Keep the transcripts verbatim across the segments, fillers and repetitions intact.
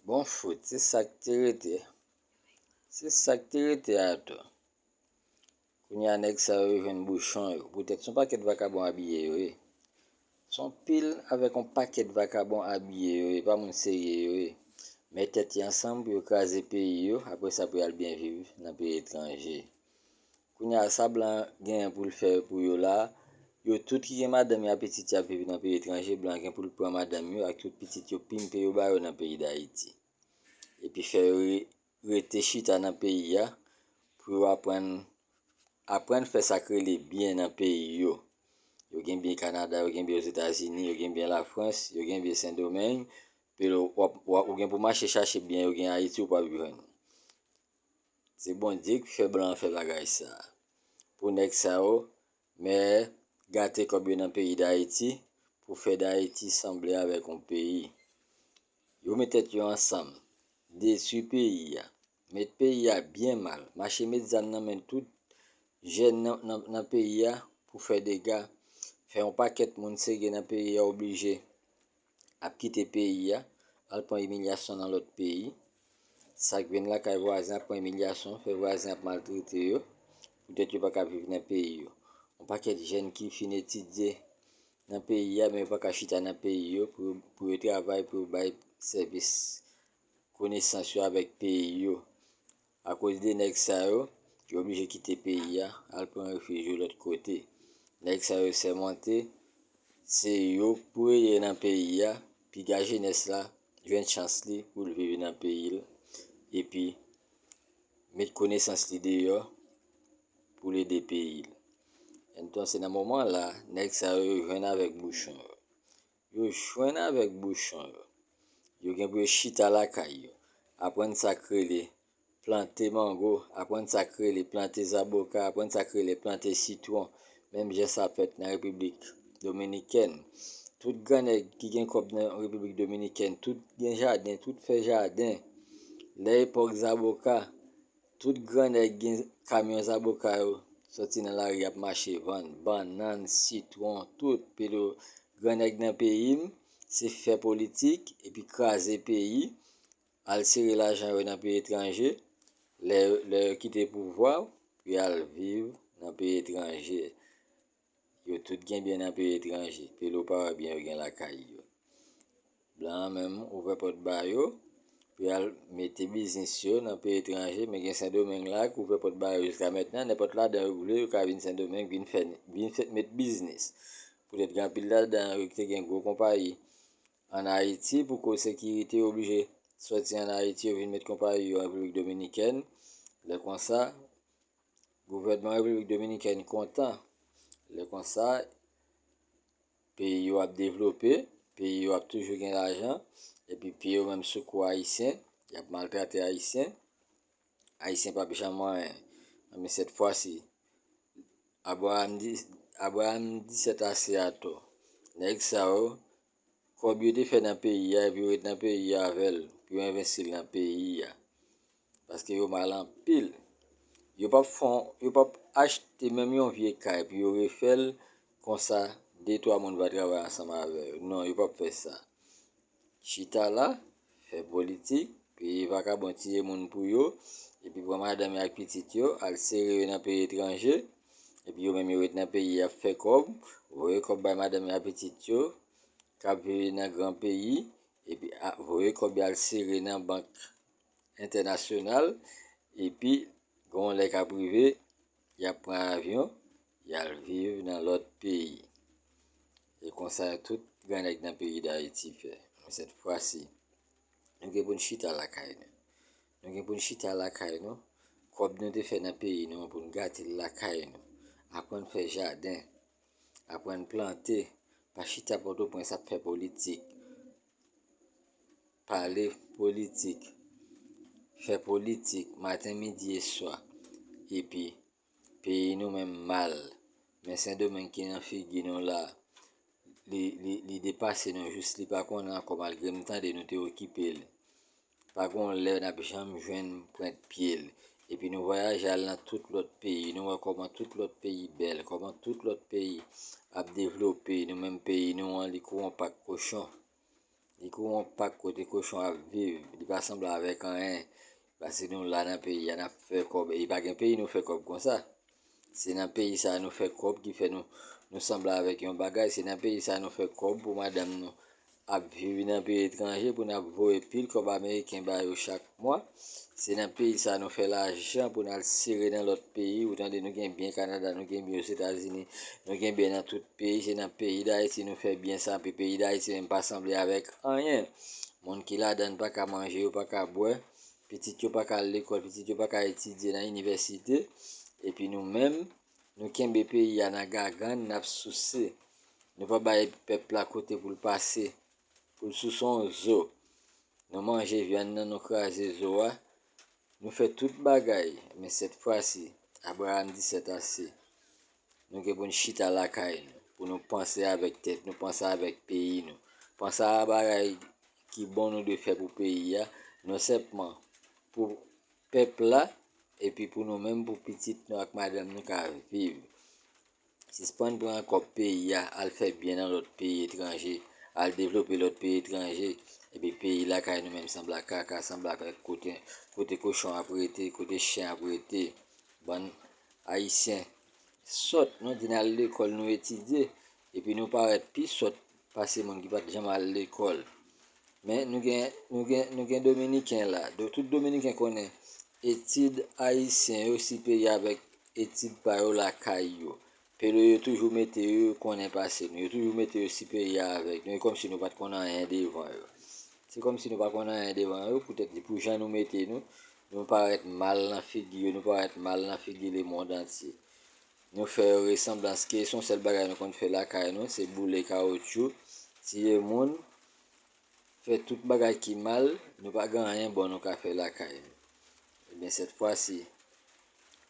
Bon fout, se sa k te rete. Se sa k te rete atò. Kounye a nèg sa yo jwenn bouchon yo. Poutèt se yon pakèt vakabon abiye yo ye. Se yon pil avèk yon pakèt vakabon abiye yo ye, pa moun serye yo ye. Met tèt yo ansanm pou yo kraze peyi yo, apre sa pou y al byen viv nan peyi etranje. Kounye a sa blan genyen pou l fè pou yo la, yo tout ki gen madanm yo ak pitit yo ap viv nan peyi etranje, blan gen pou l pran madanm yo ak tout pitit yo, pimpe yo ba yo nan peyi Dayiti. Epi fè yo re- rete chita nan peyi a pou yo aprann aprann fè sa k rele byen nan peyi yo. Yo gen byen Kanada, yo gen byen Ozetazini, yo gen byen Lafrans, yo gen byen Sendomeng, epi w ap- w ap- ou gen pou mache chache byen yo gen Ayiti ou p ap jwenn. Se Bondye ki fè blan an fè bagay sa. Pou nèg sa yo, men gate kòb yo nan peyi Dayiti pou fè Dayiti sanble avèk yon peyi. Yo met tèt yo ansanm, detwi peyi a, met peyi a byen mal, mache met zam nan men tout jèn nan, nan, nan peyi a pou fè dega, fè yon pakèt moun serye nan peyi a oblije ap kite peyi a, al pran imilyasyon nan lòt peyi. Sa k vin lakay vwazen ap pran imilyasyon, fè vwazen ap maltrete yo, poutèt yo pa ka viv nan peyi yo. Yon pakèt jèn ki fin etidye nan peyi a, men yo pa ka chita nan peyi yo pou, pou yo travay, pou yo bay sèvis konesans yo avèk peyi yo. Akoz de nèg sa yo, yo oblije kite peyi a, al pran refij yo lòt kote. Nèg sa yo sèmante, se yo pou rete nan peyi a, piga jenès la jwenn chans li pou l viv nan peyi l, epi met konesans li deyò pou l ede peyi l. Entonse, nan moman la, nèg sa yo, yo jwenn avèk bouchon yo. Yo jwenn avèk bouchon yo. Yo gen pou yo chita lakay yo, aprann sa k rele plante mango, aprann sa k rele plante zaboka, aprann sa k rele plante sitwon, menm jan sa fèt nan Repiblik Dominikèn. Tout grannèg ki gen kòb nan Repiblik Dominikèn, tout gen jaden, tout fè jaden. Lè epòk zaboka, tout grannèg gen kamyon zaboka yo soti nan lari ap mache vann bannann, sitwon, tout. Pito grannèg nan peyi m, se fè politik epi kraze peyi, al sere lajan yo nan peyi etranje. Lè, lè yo kite pouvwa, pou y al viv nan peyi etranje. Yo tout gen byen nan peyi etranje, pito pa wè byen yo gen lakay yo. Blan an menm ouvè pòt ba yo pou y al mete biznis yo nan peyi etranje, men gen Sendomeng la k ouvè pòt ba yo jiska mentnan, nenpòt ladan yo vle, yo ka vin Sendomeng, vin fè, vin fè, met biznis. Poutèt gen anpil ladan yo ki te gen gwo konpayi ann Ayiti, pou koz sekirite, yo oblije sòti ann Ayiti, yo vin met konpayi yo an Repiblik Dominikèn. Lè konsa, gouvènman Repiblik Dominikèn kontan. Lè konsa, peyi yo ap devlope, peyi yo ap toujou gen lajan, epi pye yo menm sou kou Ayisyen, y ap maltrate Ayisyen. Ayisyen p ap janm anyen. Men sèt fwa si, Abraham di, Abraham disèt ase atò. Nèg sa yo, kòb yo te fè nan peyi a, epi yo ret nan peyi a avè l, pou yo envesti l nan peyi a. Paske yo mal anpil. Yo p ap fè, yo p ap achte menm yon vye kay, epi yo refè l konsa, de twa moun va travay ansanm avè yo. Non, yo p ap fè sa. Chita la, fè politik, peye vakabon tiye moun pou yo, epi pran madanm yo ak pitit yo, al sere yo nan peyi etranje, epi yo menm yo ret nan peyi a ap fè kòb, voye kòb bay madanm yo ak pitit yo, k ap viv nan gran peyi, epi a- voye kòb yo al sere nan bank entènasyonal, epi gon lè k ap rive, y ap pran avyon, y al viv nan lòt peyi. E konsa tout grannèg nan peyi Dayiti fè. Men sèt fwa si, nou gen pou n chita lakay nou. Nou gen pou n chita lakay nou. Kòb nou te fè nan peyi nou an pou n gate l lakay nou. Aprann fè jaden. Aprann plante. Pa chita Pòtoprens ap fè politik. Pale politik. Fè politik maten, midi e swa. Epi, peyi nou menm mal. Men Sendomeng ki nan figi nou la, li, li, li depase nou jis li pa konnen ankò, malgre m tande nou te okipe l. Pa gon lè n ap janm jwenn pwent pye l. Epi nou vwayaje al nan tout lòt peyi, nou wè kòman tout lòt peyi bèl, kòman tout lòt peyi ap devlope, nou menm peyi nou an, li kou yon pak kochon. Li kou yon pak kote kochon ap viv. Li pa sanble avèk anyen. Paske nou la nan peyi a, n ap fè kòb. E pa gen peyi nou fè kòb konsa. Se nan peyi sa a nou fè kòb ki fè nou, nou sanble avèk yon bagay. Se nan peyi sa a nou fè kòb pou madanm nou ap viv nan peyi etranje, pou n ap voye pil kòb ameriken ba yo chak mwa. Se nan peyi sa a nou fè lajan pou n al sere nan lòt peyi. Ou tande, nou gen byen Kanada, nou gen byen Ozetazini, nou gen byen nan tout peyi. Se nan peyi Dayiti nou fè byen sa, epi peyi Dayiti menm pa sanble avèk anyen. Moun ki ladan l pa ka manje, yo pa ka bwè. Pitit yo pa ka al lekòl, pitit yo pa ka etidye nan inivèsite. Epi nou menm, nou kenbe peyi a nan gagann, n ap souse. Nou pa bay pèp la kote pou l pase, pou l souse yon zo. Nou manje vyann nan, nou kraze zo a. Nou fè tout bagay, men sèt fwa si, Abraram di sèt ase. Nou gen pou n chita lakay nou, pou nou panse avèk tèt nou, panse avèk peyi nou. Panse a bagay ki bon nou dwe fè pou peyi a, non sèlman pou pèp la, epi pou nou menm, pou pitit nou ak madanm nou ka viv. Sispann pran kòb peyi a, al fè byen nan lòt peyi etranje, al devlope lòt peyi etranje, epi peyi lakay nou menm sanble ak kaka, sanble ak kote, kote kochon ap rete, kote chen ap rete. Bann Ayisyen sòt, nou di n al lekòl, nou etidye, epi nou parèt pi sòt pase moun ki pa t janm al lekòl. Men nou gen, nou gen, nou gen Dominiken la. Do-, tout Dominiken konnen etid Ayisyen yo siperyè avèk etid pa yo lakay yo. Pelo yo toujou mete yo, yo konnen pase nou. Yo toujou mete yo siperyè avèk nou. E kòmsi nou pa t konn anyen devan yo. Se kòmsi nou pa konn anyen devan yo, poutèt pou jan nou mete nou, nou parèt mal nan figi yo, nou parèt mal nan figi lemonn antye. Nou fè yo resanblans ke se yon sèl bagay nou konn fè lakay nou, se boule kawotchou, tiye moun, fè tout bagay ki mal, nou pa gen anyen bon nou ka fè lakay nou. Ebyen, sèt fwa si,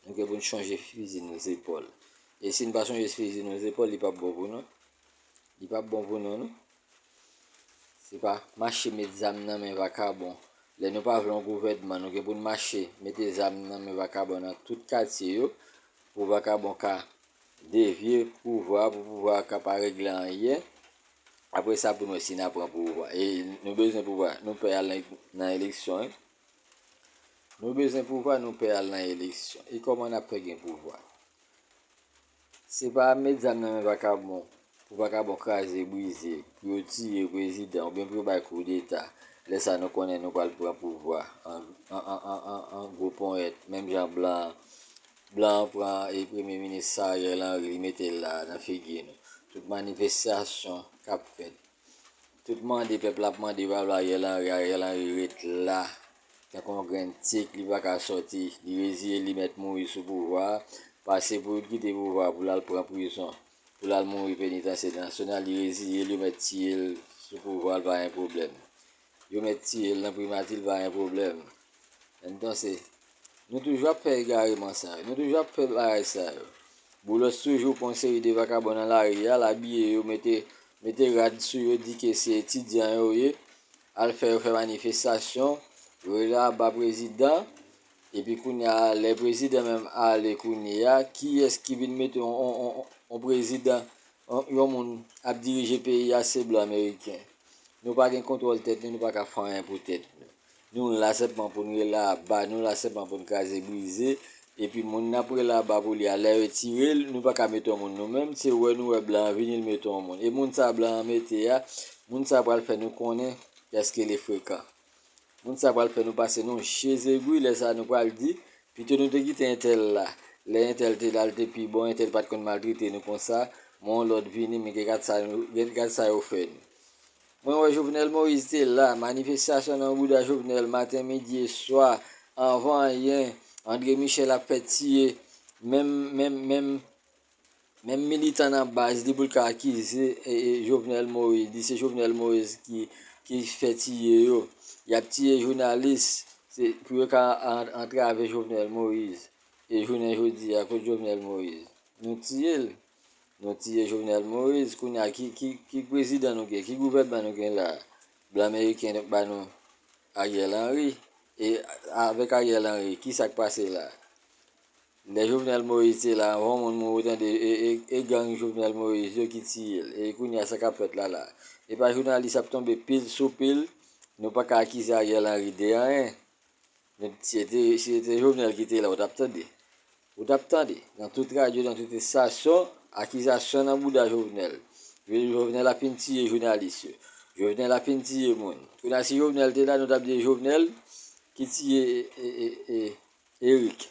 nou gen pou n chonje fizi nou zepòl. E si n pa chonje fizi nou zepòl, li p ap bon pou nou. Li p ap bon pou nou, non. Se pa mache met zam nan men vakabon. Lè nou pa vle yon gouvènman, nou gen pou n mache mete zam nan men vakabon nan tout katye yo, pou vakabon ka devye pouvwa, pou pouvwa ka pa regle anyen. Apre sa, pou nou si n a pran pouvwa. E nou bezwen pouvwa, nou pè al nan, nan eleksyon, wi. Nou bezwen pouvwa, nou pè al nan eleksyon. E kòman n ap fè gen pouvwa? Se pa met zam nan men vakabon, pou vakabon kraze, brize, pou yo tiye prezidan, oubyen pou yo bay koudeta. Lè sa a, nou konnen nou pral pran pouvwa an, an, an, an, an, an gwo ponyèt, menm jan blan, blan an pran, e, premye minis sa, Ariel Henry, li mete l la nan figi nou. Tout manifestasyon k ap fèt, tout mande pèp la ap mande, yo pa vle Ariel Henry, Ariel Henry ret la. Tankou yon grenn tik, li pa ka sòti. Li reziye li mèt mouri sou pouvwa a. Pase pou yo kite pouvwa a, pou l al pran prizon, pou l al mouri penitansye nasyonal, li reziye l, yo mèt tiye l sou pouvwa a, l pa gen pwoblèm. Yo mèt tiye l nan primati, l pa gen pwoblèm. Entonse, nou toujou ap fè egareman sa yo. Nou toujou ap fè bagay sa yo. Boulos toujou pran yon seri de vakabon nan lari a, l abiye yo, mete, mete rad sou yo, di ke se etidyan yo ye, al fè yo fè manifestasyon, rele aba prezidan, epi kounye a, lè prezidan menm ale kounye a, kiyès ki vin mete yon, yon, yon, yon prezidan, yon, yon moun ap dirije peyi a, se blan ameriken. Nou pa gen kontwòl tèt nou, nou pa ka fè anyen pou tèt nou. Nou la sèlman pou n rele aba, nou la sèlman pou n kraze brize, epi moun n ap rele aba pou li a, lè yo tire l, nou pa ka mete yon moun nou menm, se wè nou wè blan an vini, l mete yon moun. E moun sa blan an mete a, moun sa pral fè nou konnen kiyès ki rele frekan. Moun sa pral fè nou pase nou je zegwi, lè sa a nou pral di, pito nou te kite entèl la. Lè entèl te la, l te pi bon, entèl pa t konn maltrete nou konsa, men yon lòt vini, men gad sa nou, gad sa yo fè nou. Mwen wè Jovenel Moïse te la, manifestasyon nan bouda Jovenel maten, midi e swa, anvan anyen, André Michel ap fè tiye, menm, menm, menm, menm militan nan baz li pou l ka akize, e, e, Jovenel Moïse, di se Jovenel Moïse ki, ki fè tiye yo. Y ap tiye jounalis, se pou yo ka an-, antrave Jovenel Moïse. E jounen jodi a, kot Jovenel Moïse? Nou tiye l. Nou tiye Jovenel Moïse. Kounye a, ki, ki, ki prezidan nou gen? Ki gouvènman nou gen la? Blan ameriken ba nou Ariel Henry. E avèk Ariel Henry, ki sa k pase la? Lè Jovenel Moïse te la, anvan yon moun mouri, tande, e, e, e gang Jovenel Moïse yo ki tiye l. E kounye a, sa k ap fèt la la? Epa jounalis ap tonbe pil sou pil, nou pa ka akize Ariel Henry de anyen. Men si se te, si se te Jovenel ki te la, ou t ap tande. Ou t ap tande. Nan tout radyo, nan tout estasyon, akizasyon nan bouda Jovenel. Jovenel ap fin tiye jounalis yo. Jovenel ap fin tiye moun. Kounye a, si Jovenel te la, nou t ap di Jovenel ki tiye e, e, e, Eric.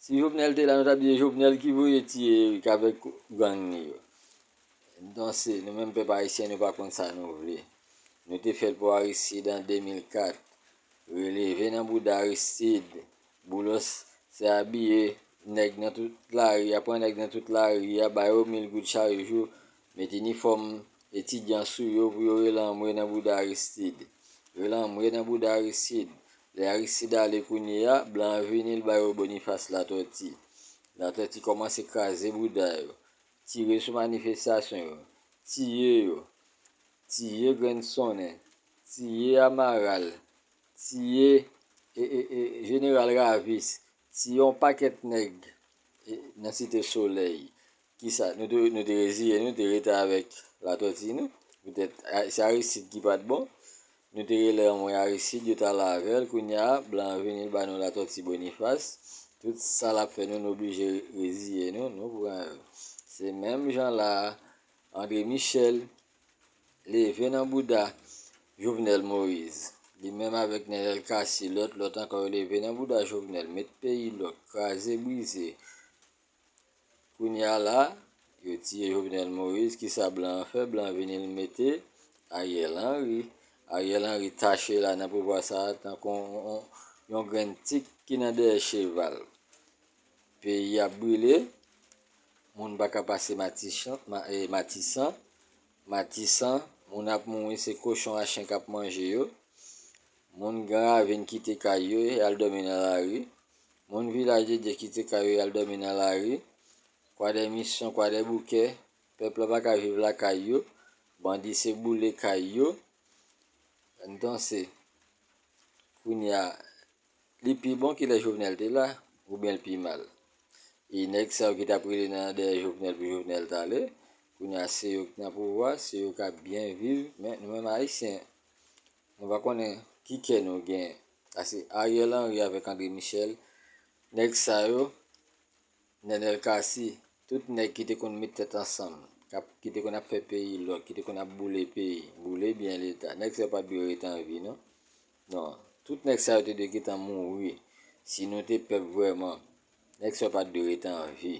Si Jovenel te la, nou t ap di Jovenel ki voye tiye Eric avèk gang li yo. Donse, nou menm pèp ayisyen, nou pa konn sa nou vle. Nou te fè l pou Aristide an de mil kat. Releve nan bouda Aristide. Boulos se abiye nèg nan tout lari a, pran nèg nan tout lari a, ba yo mil goud chak jou, met inifòm etidyan sou yo pou yo rele anmwe nan bouda Aristide. Rele anmwe nan bouda Aristide. Lè Aristide ale kounye a, blan an vini, l ba yo Boniface Latòti. Latòti kòmanse kraze bouda yo, tire sou manifestasyon yo, tiye yo, tiye Grenn Sonnen, tiye Amaral, tiye e, e, e, Jeneral Ravis, tiye yon pakèt nèg e, nan Site Solèy. Kisa? Nou te, nou te reziye nou, te rete avèk Latòti nou. Poutèt, a, se Aristide ki pa t bon. Nou te rele anmwe Aristide, yo t al avè l. Kounye a, blan an vini, l ba nou Latòti Boniface. Tout sa l ap fè nou, nou oblije reziye nou, nou pran yo. Se menm jan la a, André Michel leve nan bouda Jovenel Moïse. Li menm avèk Nenel Cassy, lòt, lòt ankò, yo leve nan bouda Jovenel, met peyi lòk, kraze brize. Kounye a la, yo tiye Jovenel Moïse, kisa blan an fè? Blan an vini l mete Ariel Henry. Ariel Henry tache la nan pouvwa sa a tankou yon, yon, yon grenn tik ki nan dèyè cheval. Peyi ap brile, moun pa ka pase Matisan, ma, e, Matisan, Matisan, moun ap mouri, se kochon a chen k ap manje yo. Moun Gran Ravin kite kay yo, y al dòmi nan lari. Moun Vilaj de Dye kite kay yo, y al dòmi nan lari. Kwadèmisyon, Kwadèboukè, pèp la pa ka viv lakay yo. Bandi se boule kay yo. Entonse, kounye a, li pi bon ki lè Jovenel te la, oubyen l pi mal? E nèg sa yo ki t ap rele nan dèyè Jovenel pou Jovenel t ale, kounye a se yo k nan pouvwa, se yo k ap byen viv, men nou menm Ayisyen, nou pa konnen ki kè nou genyen. Paske Ariel Henry avèk André Michel, nèg sa yo, Nenel Cassy, tout nèg ki te konn met tèt ansanm, k ap, ki te konn ap fè peyi lòk, ki te konn ap boule peyi, boule byen Leta, nèg sa yo pa t dwe rete an vi, non. Non, tout nèg sa yo te dwe gentan mouri. Si nou te pèp vrèman, nèg sa yo pa t dwe rete an vi.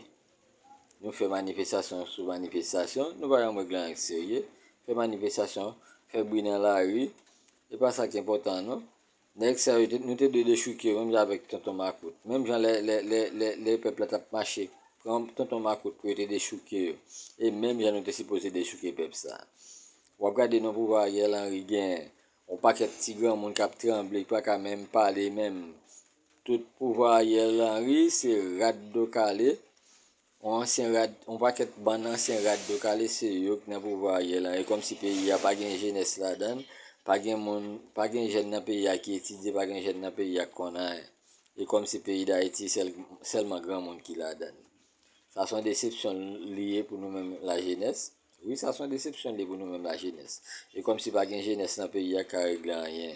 Nou fè manifestasyon sou manifestasyon, nou pa janm regle anyen k serye. Fè manifestasyon, fè bri nan lari, e pa sa k enpòtan, non. Nèg sa yo, te, nou te dwe dechouke yo, menm jan avèk Tonton Makout. Menm jan lè, lè, lè, lè, lè pèp la t ap mache, pran Tonton Makout pou yo te dechouke yo. E menm jan nou te sipoze dechouke pèp sa a. W ap gade nan pouvwa Ariel Henry gen yon pakèt ti granmoun k ap tranble, ki pa ka menm pale menm. Tout pouvwa Ariel Henry, se rad do kale. Yon ansyen rad, yon pakèt bann ansyen rad do kale, se yo k nan pouvwa Ariel la. E kòmsi peyi a pa gen jenès ladan l, pa gen moun, pa gen jèn nan peyi a ki etidye, pa gen jèn nan peyi a k konn anyen. E kòmsi peyi Dayiti, sèl, sèlman granmoun ki ladan l. Sa se yon desepsyon li ye pou nou menm lajenès. Wi, sa se yon desepsyon li ye pou nou menm lajenès. E kòmsi pa gen jenès nan peyi a k ka regle anyen.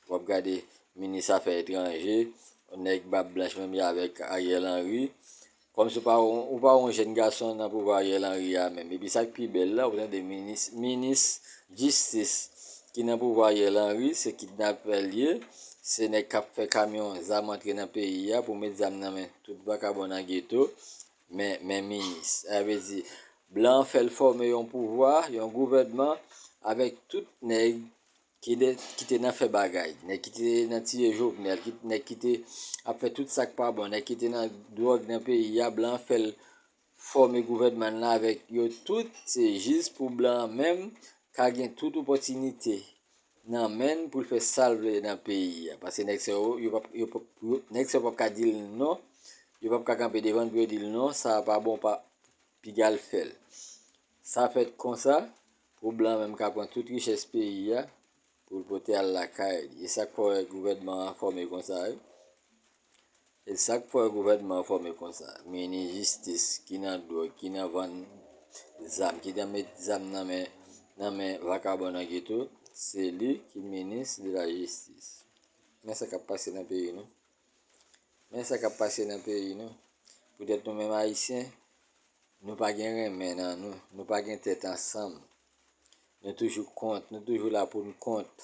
W ap gade minis afè etranje, nèg bab blanch menm jan avèk Ariel Henry. Kòmsi ou pa, ou pa yon jèn gason nan pouvwa Ariel Henry a menm. Epi sa k pi bèl la, ou tande minis, minis jistis ki nan pouvwa Ariel Henry, se kidnapè l ye, se nèg k ap fè kamyon zam antre nan peyi a pou met zam nan men tout vakabon nan geto. Men, men minis. Sa vle di, blan an fè l fòme yon pouvwa, yon gouvènman, avèk tout nèg ki de, ki te nan fè bagay, nèg ki te nan tiye Jovenel, ki, nèg ki te ap fè tout sa k pa bon, nèg ki te nan dwòg nan peyi a, blan an fè l fòme gouvènman l la avèk yo tout, se jis pou blan an menm ka gen tout opòtinite nan men l pou l fè sa l vle nan peyi a. Paske nèg sa yo, yo p ap, yo p ap, yo, nèg sa yo p ap ka di l non, yo p ap ka kanpe devan l pou yo di l non, sa a pa bon, pa, piga l fè l. Sa fèt konsa, pou blan menm ka pran tout richès peyi a, pou l pote al lakay li. E sa k fè w wè gouvènman an fòme konsa, wi. E sa k fè w wè gouvènman an fòme konsa. Minis jistis ki nan dwòg, ki nan vann zam, ki nan met zam nan men nan men vakabon nan geto, se li ki minis de la jistis. Men sa k ap pase nan peyi nou. Men sa k ap pase nan peyi nou. Poutèt nou menm Ayisyen, nou pa gen renmen nan nou, nou pa gen tèt ansanm. Nou toujou kont, nou toujou la pou n kont.